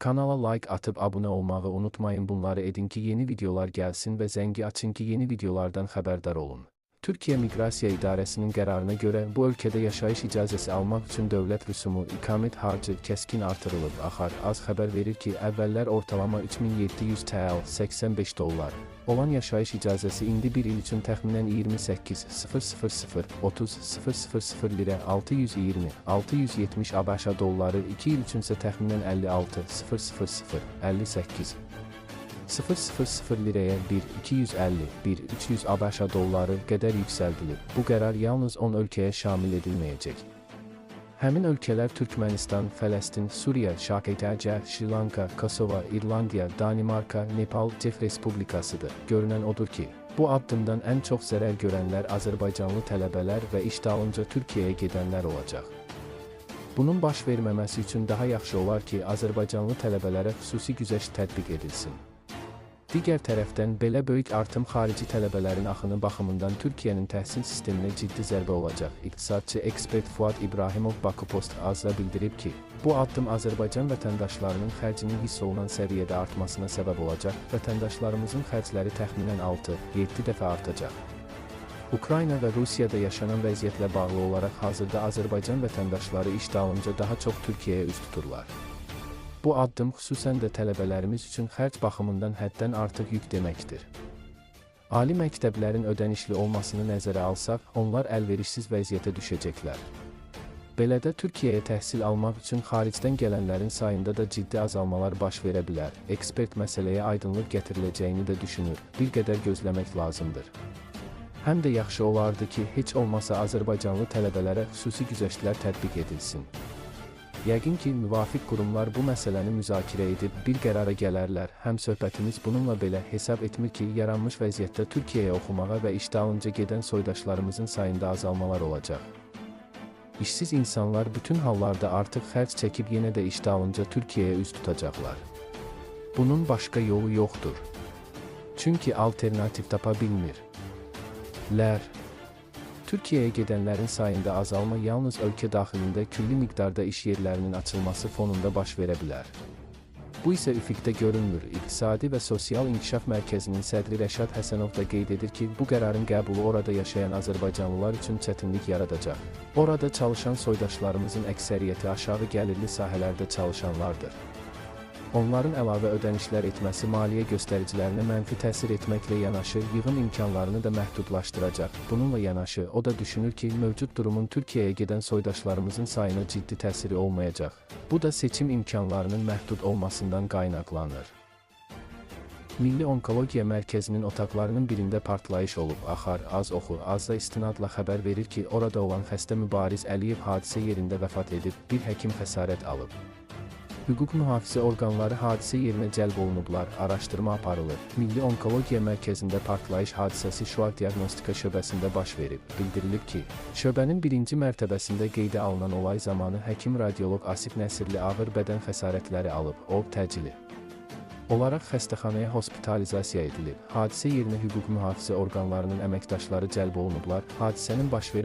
Kanala like atıp abunə olmağı unutmayın. Bunları edin ki yeni videolar gəlsin və zəngi açın ki yeni videolardan xəbərdar olun. Türkiyə Miqrasiya İdarəsinin qərarına görə bu ölkədə yaşayış icazəsi almaq üçün dövlət rüsumu, iqamət harcı kəskin artırılıb. Axar az xəbər verir ki, əvvəllər ortalama 3700 TL, 85 dollar olan yaşayış icazəsi indi bir il üçün təxminən 28.000, 30.000 lirə, 620, 670 ABŞ dolları, 2 il üçünsə təxminən 56.000, 58. 000 lirəyə 1, 250, 1, 300 ABŞ dolları qədər yüksəldilib. Bu qərar yalnız 10 ölkəyə şamil edilməyəcək. Həmin ölkələr Türkmənistan, Fələstin, Suriya, ŞAKC, Şri Lanka, Kosova, İrlandiya, Danimarka, Nepal, Çex Respublikasıdır. Görünən odur ki, bu addımdan ən çox zərər görənlər Azərbaycanlı tələbələr və iş dalınca Türkiyəyə gedənlər olacaq. Bunun baş verməməsi üçün daha yaxşı olar ki, Azərbaycanlı tələbələrə xüsusi güzəşt tətbiq edilsin. Digər tərəfdən belə böyük artım xarici tələbələrin axını baxımından Türkiyənin təhsil sisteminə ciddi zərbə olacaq. İqtisadçı ekspert Fuad İbrahimov Bakıpost Az-a bildirib ki, bu addım Azərbaycan vətəndaşlarının xərcinin hiss olunan səviyyədə artmasına səbəb olacaq, vətəndaşlarımızın xərcləri təxminən 6-7 dəfə artacaq. Ukrayna və Rusiyada yaşanan vəziyyətlə bağlı olaraq hazırda Azərbaycan vətəndaşları iş dalınca daha çox Türkiyəyə üz tuturlar. Bu addım xüsusən də tələbələrimiz üçün xərc baxımından həddən artıq yük deməkdir. Ali məktəblərin ödənişli olmasını nəzərə alsaq, onlar əlverişsiz vəziyyətə düşəcəklər. Belə də Türkiyəyə təhsil almaq üçün xaricdən gələnlərin sayında da ciddi azalmalar baş verə bilər. Ekspert məsələyə aydınlıq gətiriləcəyini də düşünür, bir qədər gözləmək lazımdır. Həm də yaxşı olardı ki, heç olmasa Azərbaycanlı tələbələrə xüsusi güzəştlər tətbiq edilsin. Yəqin ki, müvafiq qurumlar bu məsələni müzakirə edib bir qərara gələrlər. Həm söhbətimiz bununla belə hesab etmir ki, yaranmış vəziyyətdə Türkiyəyə oxumağa və iş dalınca gedən soydaşlarımızın sayında azalmalar olacaq. İşsiz insanlar bütün hallarda artıq xərc çəkib yenə də iş dalınca Türkiyəyə üz tutacaqlar. Bunun başqa yolu yoxdur. Çünki alternativ tapa bilmirlər. Türkiyəyə gedənlərin sayında azalma yalnız ölkə daxilində külli miqdarda iş yerlərinin açılması fonunda baş verə bilər. Bu isə üfüqdə görünmür. İqtisadi və Sosial İnkişaf Mərkəzinin sədri Rəşad Həsənov da qeyd edir ki, bu qərarın qəbulu orada yaşayan azərbaycanlılar üçün çətinlik yaradacaq. Orada çalışan soydaşlarımızın əksəriyyəti aşağı gəlirli sahələrdə çalışanlardır. Onların əlavə ödənişlər etməsi maliyyə göstəricilərinə mənfi təsir etməklə yanaşı, yığım imkanlarını da məhdudlaşdıracaq. Bununla yanaşı, o da düşünür ki, mövcud durumun Türkiyəyə gedən soydaşlarımızın sayına ciddi təsiri olmayacaq. Bu da seçim imkanlarının məhdud olmasından qaynaqlanır. Milli Onkologiya Mərkəzinin otaqlarının birində partlayış olub. Axar Az oxu Az-a istinadla xəbər verir ki, orada olan xəstə Mübariz Əliyev hadisə yerində vəfat edib, bir həkim xəsarət alıb. Hüquq mühafizə orqanları hadisə yerinə cəlb olunublar, araşdırma aparılır. Milli Onkologiya Mərkəzində partlayış hadisəsi Şüa Diaqnostika şöbəsində baş verib. Bildirilib ki, şöbənin birinci mərtəbəsində qeydə alınan olay zamanı həkim radioloq Asif Nəsirli ağır bədən xəsarətləri alıb, o təcili olaraq xəstəxanaya hospitalizasiya edilib. Hadisə yerinə hüquq mühafizə orqanlarının əməkdaşları cəlb olunublar. Hadisənin baş verməsi